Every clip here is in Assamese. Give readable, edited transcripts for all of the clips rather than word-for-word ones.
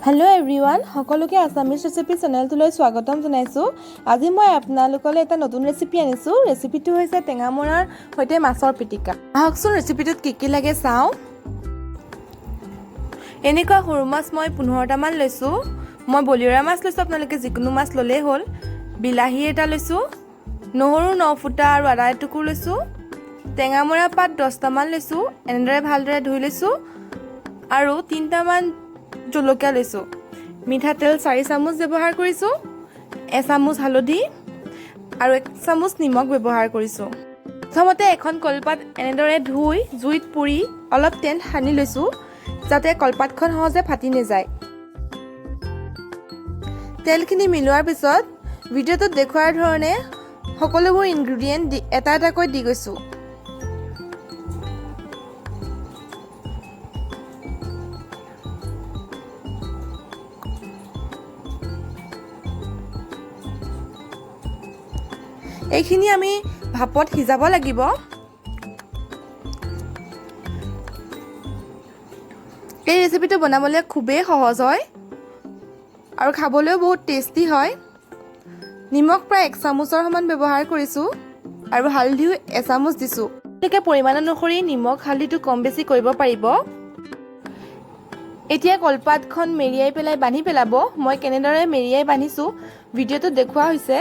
হেল্ল' এভৰিৱান, সকলোকে আছামিজ ৰেচিপি চেনেলটোলৈ স্বাগতম জনাইছোঁ। আজি মই আপোনালোকলৈ এটা নতুন ৰেচিপি আনিছোঁ। ৰেচিপিটো হৈছে টেঙামৰাৰ সৈতে মাছৰ পিটিকা। আহকচোন, ৰেচিপিটোত কি কি লাগে চাওঁ। এনেকুৱা সৰু মাছ মই 15টামান লৈছোঁ। মই বলিয়ৰা মাছ লৈছোঁ, আপোনালোকে যিকোনো মাছ ল'লেই হ'ল। বিলাহী এটা লৈছোঁ, নহৰু 9 ফুটা আৰু আদা এটুকুৰ লৈছোঁ, টেঙামৰা পাত 10টামান লৈছোঁ, এনেদৰে ভালদৰে ধুই লৈছোঁ আৰু তিনিটামান জলকীয়া লৈছোঁ। মিঠাতেল 4 চামুচ ব্যৱহাৰ কৰিছোঁ, এচামুচ হালধি আৰু 1 চামুচ নিমখ ব্যৱহাৰ কৰিছোঁ। প্ৰথমতে এখন কলপাত এনেদৰে ধুই জুইত পুৰি অলপ তেল সানি লৈছোঁ, যাতে কলপাতখন সহজে ফাটি নাযায়। তেলখিনি মিলোৱাৰ পিছত ভিডিঅ'টোত দেখুওৱাৰ ধৰণে সকলোবোৰ ইনগ্ৰিডিয়েণ্ট দি এটা এটাকৈ দি গৈছোঁ। এইখিনি আমি ভাপত সিজাব লাগিব। এই ৰেচিপিটো বনাবলৈ খুবেই সহজ হয় আৰু খাবলৈও বহুত টেষ্টি হয়। নিমখ প্ৰায় 1 চামুচৰ সমান ব্যৱহাৰ কৰিছোঁ আৰু হালধিও এচামুচ দিছোঁ। আপোনালোকে পৰিমাণ অনুসৰি নিমখ হালধিটো কম বেছি কৰিব পাৰিব। এতিয়া কলপাতখন মেৰিয়াই পেলাই বান্ধি পেলাব। মই কেনেদৰে মেৰিয়াই বান্ধিছোঁ, ভিডিঅ'টোত দেখুওৱা হৈছে।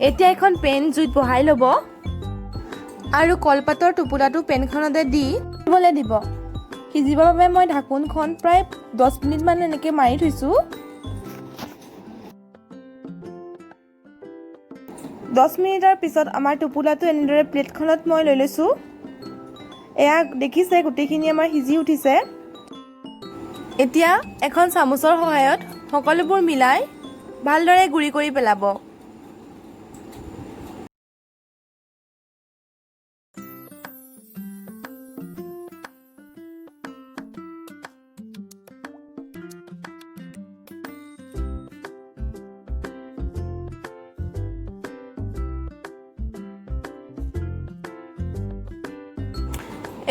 এতিয়া এখন পেন জুইত বহাই ল'ব আৰু কলপাতৰ টোপোলাটো পেনখনতে দি সিজিবলৈ দিব। সিজিবৰ বাবে মই ঢাকোনখন প্ৰায় 10 মিনিটমান এনেকৈ মাৰি থৈছোঁ। 10 মিনিটৰ পিছত আমাৰ টোপোলাটো এনেদৰে প্লেটখনত মই লৈ লৈছোঁ। এয়া দেখিছে, গোটেইখিনি আমাৰ সিজি উঠিছে। এতিয়া এখন চামুচৰ সহায়ত সকলোবোৰ মিলাই ভালদৰে গুড়ি কৰি পেলাব।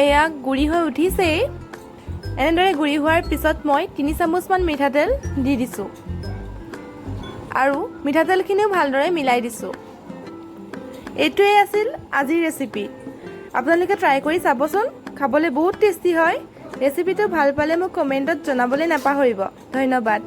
এয়া গুড়ি হৈ উঠিছেই। এনেদৰে গুড়ি হোৱাৰ পিছত মই 3 চামুচমান মিঠাতেল দি দিছোঁ আৰু মিঠাতেলখিনিও ভালদৰে মিলাই দিছোঁ। এইটোৱেই আছিল আজিৰ ৰেচিপি। আপোনালোকে ট্ৰাই কৰি চাবচোন, খাবলৈ বহুত টেষ্টি হয়। ৰেচিপিটো ভাল পালে মোক কমেণ্টত জনাবলৈ নাপাহৰিব। ধন্যবাদ।